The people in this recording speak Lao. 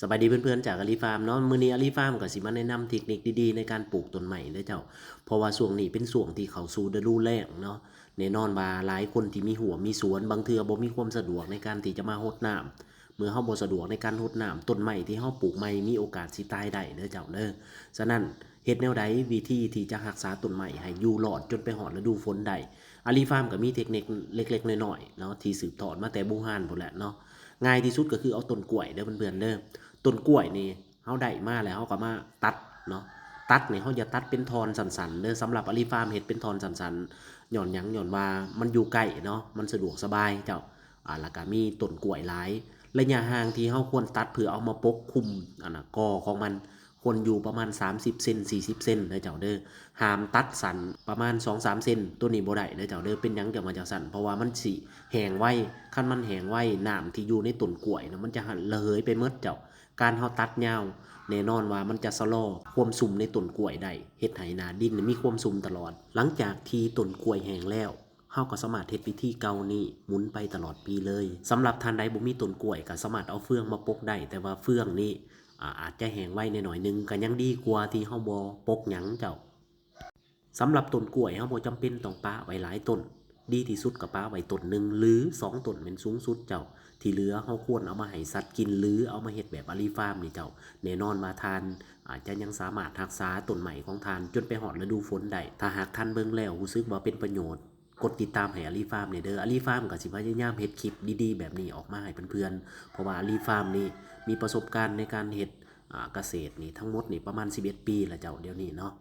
ສະບາຍດີເພື່ອນໆ ຈາກອາລີຟາມເນາະ. ມື້ນີ້ອາລີຟາມກໍຊິມາແນະນຳເທັກນິກດີໆ ໃນການປູກຕົ້ນໄມ້ເດີເຈົ້າ. ເພາະວ່າຊ່ວງນີ້ເປັນຊ່ວງທີ່ເຂົ້າສູ່ລະດູແລ້ງເນາະ. ແນ່ນອນວ່າຫຼາຍຄົນທີ່ມີຮົ້ວມີສວນ ບາງເທື່ອບໍ່ມີຄວາມສະດວກໃນການທີ່ຈະມາຫົດນ້ຳ. ເມື່ອເຮົາບໍ່ສະດວກໃນການຫົດນ້ຳ, ຕົ້ນໄມ້ທີ່ເຮົາປູກໃໝ່ມີໂອກາດຊິຕາຍໄດ້ເດີເຈົ້າເດີ. ສະນັ້ນ ເຮັດແນວໃດ ວິທີທີ່ຈະຮັກສາຕົ້ນໄມ້ໃຫ້ຢູ່ລອດຈົນໄປຮອດລະດູຝົນໄດ້? ອາລີຟາມກໍມີເທັກນິກເລັກໆ ນ້ອຍໆ ເນາະ ທີ່ສືບທອດມາແຕ່ບູຮານພຸ້ນແຫຼະເນາະ. ງ່າຍທີ່ສຸດກໍຄືເອົາຕົ້ນກ້ວຍເດີເພື່ອນໆ ເດີ. ຕົ້ນກ້ວຍນີ້ເຮົາໄດ້ມາແລ້ວ ເຮົາກໍມາຕັດເນາະ. ຕັດນີ້ເຮົາຢ່າຕັດເປັນທ່ອນສັ້ນໆ ເດີ. ສຳລັບອາລີຟາມເຮັດເປັນທ່ອນສັ້ນໆ ຍ້ອນຫຍັງ? ຍ້ອນວ່າມັນຢູ່ໃກ້ເນາະ, ມັນສະດວກສະບາຍເຈົ້າ. ອາ ແລ້ວກໍມີຕົ້ນກ້ວຍຫຼາຍ. ໄລຍະຫ່າງທີ່ເຮົາຄວນຕັດເພື່ອເອົາມາປົກຄຸມ ອັນນ່າ ກໍຂອງມັນ ຄວນຢູ່ປະມານສາມສິບເຊັນ ສີ່ສິບເຊັນເດີເຈົ້າເດີ. ຫ້າມຕັດສັ້ນປະມານສອງສາມເຊັນ ໂຕນີ້ບໍ່ໄດ້ເດີເຈົ້າເດີ. ເປັນຫຍັງຈັ່ງວ່າຈັ່ງຊັ້ນ? ເພາະວ່າມັນຊິແຫ້ງໄວ. ຄັນມັນແຫ້ງໄວ ນ້ຳທີ່ຢູ່ໃນຕົ້ນກ້ວຍນະ ມັນຈະລະເຫີຍໄປໝົດເຈົ້າ. ການເຮົາຕັດຍາວ ແນ່ນອນວ່າມັນຈະຊະລໍຄວາມຊຸ່ມໃນຕົ້ນກ້ວຍໄດ້, ເຮັດໃຫ້ໜ້າດິນມີຄວາມຊຸ່ມຕະຫຼອດ. ຫຼັງຈາກທີ່ຕົ້ນກ້ວຍແຫ້ງແລ້ວ ເຮົາກໍສາມາດເຮັດວິທີເກົ່ານີ້ໝູນໄປຕະຫຼອດປີເລີຍ. ສຳລັບທ່ານໃດບໍ່ມີຕົ້ນກ້ວຍ ກໍສາມາດເອົາເຟືອງມາປົກໄດ້, ແຕ່ວ່າເຟືອງນີ້ ອາ ອາດຈະແຫ້ງໄວແດ່ໜ້ອຍໜຶ່ງ, ກໍຍັງດີກວ່າທີ່ເຮົາບໍ່ປົກຫຍັງເຈົ້າ. ສຳລັບຕົ້ນກ້ວຍ ເຮົາບໍ່ຈຳເປັນຕ້ອງປະໄວ້ຫຼາຍຕົ້ນ, ດີທີ່ສຸດກໍປະໄວ້ຕົ້ນໜຶ່ງ ຫຼື ສອງຕົ້ນແມ່ນສູງສຸດເຈົ້າ. ທີ່ເຫຼືອເຮົາຄວນເອົາມາໃຫ້ສັດກິນ ຫຼື ເອົາມາເຮັດແບບອາລີຟາມນີ້ເຈົ້າ. ແນ່ນອນວ່າທ່ານອາດຈະຍັງສາມາດຮັກສາຕົ້ນໄມ້ຂອງທ່ານຈົນໄປຮອດລະດູຝົນໄດ້. ຖ້າຫາກທ່ານເບິ່ງແລ້ວຮູ້ສຶກວ່າເປັນປະໂຫຍດ, ກົດຕິດຕາມໃຫ້ອາລີຟາມແດ່ເດີ. ອາລີຟາມກໍຊິພະຍາຍາມເຮັດຄລິບດີໆແບບນີ້ອອກມາໃຫ້ເພື່ອນໆ ເພາະວ່າອາລີຟາມນີ້ມີປະສົບການໃນການເຮັດ ອາ ກະເສດນີ້ທັງໝົດນີ້ປະມານສິບເອັດປີແລ້ວເຈົ້າ ດຽວນີ້ເນາະ.